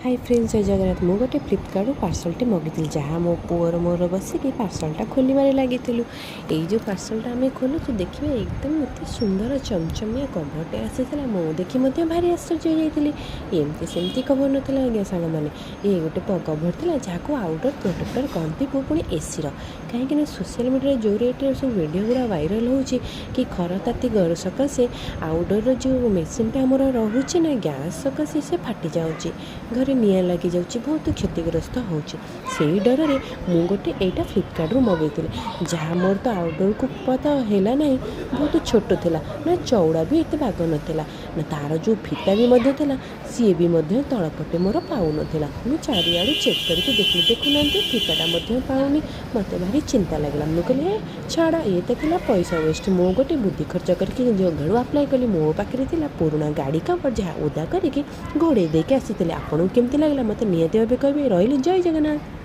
High friends, ଜୟ ଜଗନ୍ନାଥ। ମୁଁ ଗୋଟେ ଫ୍ଲିପକାର୍ଟରୁ ପାର୍ସଲଟେ ମଗେଇଥିଲି, ଯାହା ମୋ ପୁଅର ମୋର ବସିକି ପାର୍ସଲଟା ଖୋଲିବାରେ ଲାଗିଥିଲୁ। ଏଇ ଯେଉଁ ପାର୍ସଲଟା ଆମେ ଖୋଲୁଛୁ, ଦେଖିବେ, ଏକଦମ ଏତେ ସୁନ୍ଦର ଚମଚମିଆ କଭରଟେ ଆସିଥିଲା। ମୁଁ ଦେଖି ମଧ୍ୟ ଭାରି ଆଶ୍ଚର୍ଯ୍ୟ ହେଇଯାଇଥିଲି। ଏମିତି ସେମିତି କଭର ନଥିଲା ଆଜ୍ଞା ସାଙ୍ଗମାନେ, ଇଏ ଗୋଟେ କଭର ଥିଲା, ଯାହାକୁ ଆଉଟଡୋର୍ ପ୍ରୋଟେକ୍ଟର କହନ୍ତି, ପୁଣି ଏସିର। କାହିଁକିନା ସୋସିଆଲ ମିଡ଼ିଆରେ ଯେଉଁ ରେଟ୍ରେ ସବୁ ଭିଡ଼ିଓ ଗୁଡ଼ା ଭାଇରାଲ୍ ହେଉଛି କି ଖରା ତାତି ସକାଶେ ଆଉଟଡୋର୍ର ଯେଉଁ ମେସିନ୍ଟା ଆମର ରହୁଛି ନା, ଗ୍ୟାସ୍ ସକାଶେ ସେ ଫାଟି ଯାଉଛି, ଘରେ ନିଆଁ ଲାଗିଯାଉଛି, ବହୁତ କ୍ଷତିଗ୍ରସ୍ତ ହେଉଛି। ସେଇ ଡରରେ ମୁଁ ଗୋଟେ ଏଇଟା ଫ୍ଲିପକାର୍ଟରୁ ମଗେଇଥିଲି, ଯାହା ମୋର ତ ଆଉଟଡୋର୍କୁ ତ ହେଲା ନାହିଁ। ବହୁତ ଛୋଟ ଥିଲା ନା, ଚଉଡ଼ା ବି ଏତେ ବାଗ ନଥିଲା ନା, ତା'ର ଯେଉଁ ଫିତା ବି ମଧ୍ୟ ଥିଲା, ସିଏ ବି ମଧ୍ୟ ତଳ ପଟେ ମୋର ପାଉନଥିଲା। ମୁଁ ଚାରିଆଡ଼ୁ ଚେକ୍ କରିକି ଦେଖିଲି, ଦେଖୁନାହାନ୍ତି, ଫିତାଟା ମଧ୍ୟ ପାଉନି। ମୋତେ ଭାରି ଚିନ୍ତା ଲାଗିଲା। ମୁଁ କହିଲି, ହେ ଛାଡ଼, ଇଏ ତ ଥିଲା ପଇସା ୱେଷ୍ଟ। ମୁଁ ଗୋଟେ ବୁଦ୍ଧି ଖର୍ଚ୍ଚ କରିକି ଯୋଗାଡ଼ ଆପ୍ଲାଏ କଲି। ମୋ ପାଖରେ ଥିଲା ପୁରୁଣା ଗାଡ଼ି କଭର, ଯାହା ଓଦା କରିକି ଘୋଡ଼େଇ ଦେଇକି ଆସିଥିଲି। ଆପଣଙ୍କୁ କେମିତି ଲାଗିଲା, ମୋତେ ନିହାତି ଭାବେ କହିବେ। ରହିଲି, ଜୟ ଜଗନ୍ନାଥ।